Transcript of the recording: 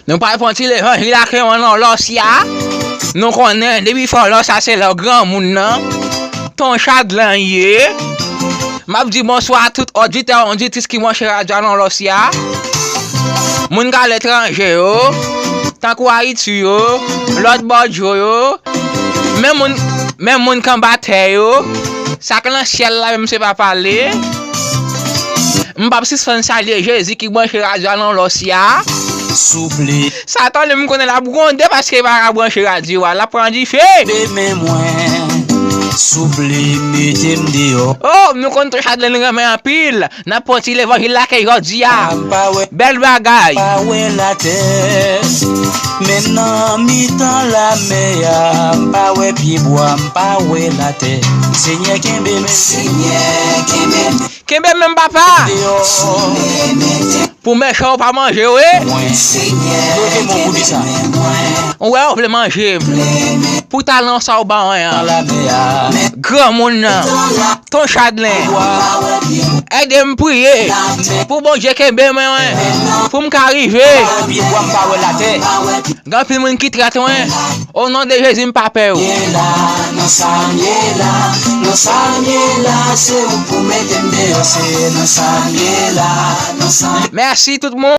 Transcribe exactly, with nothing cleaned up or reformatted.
Nou pral pran ti levanjil ak yon lòsya. Nou konnen depi fò lòsya se lò granmoun nan. Ton Chadlen ye. M ap di bonswa a tout oditè, oditris ki branche radyo a nan lòsya. Moun k aletranje yo, tankou Ayiti yo, lòt bò djo yo, menm moun, menm moun k anba tè yo, sa k nan syèl la menm se pa pale. M p ap sispann salye Jezi ki branche radyo a nan lòsya. Souple. Satan li m konnen l ap gwonde paske li pa ka branche radyo a, l ap pran dife. Be men mwen, souple, mete m deyò. Oh, nou konn Ton Chadlen renmen anpil. N ap pran ti levanjil la ke jodi a. M pa wè, bèl bagay. Pa wè latè. Menm nan mitan lamè a, m pa wè pyebwa, m pa wè latè. Senyè, kenbe men. Senyè, kenbe men. Kenbe men, papa. Deyò. Pou mechan yo pa manje, wi. Mwen. Leve men w pou di sa. Ou wè, ou vle manje m. Pou talan sa ou ba mwen an. Granmoun nan. Ton Chadlen. Ede m priye. Pou Bondye kenbe men mwen. Pou m ka rive. Pyebwa m pa wè latè. Gen anpil moun ki trèt mwen. O non de Jezi, m pa pè yo. Ye la, nan sa m ye la, nan sa m ye la, se ou pou mete m deyò, se nan sa m ye la, nan sa m. Mèsi tout moun.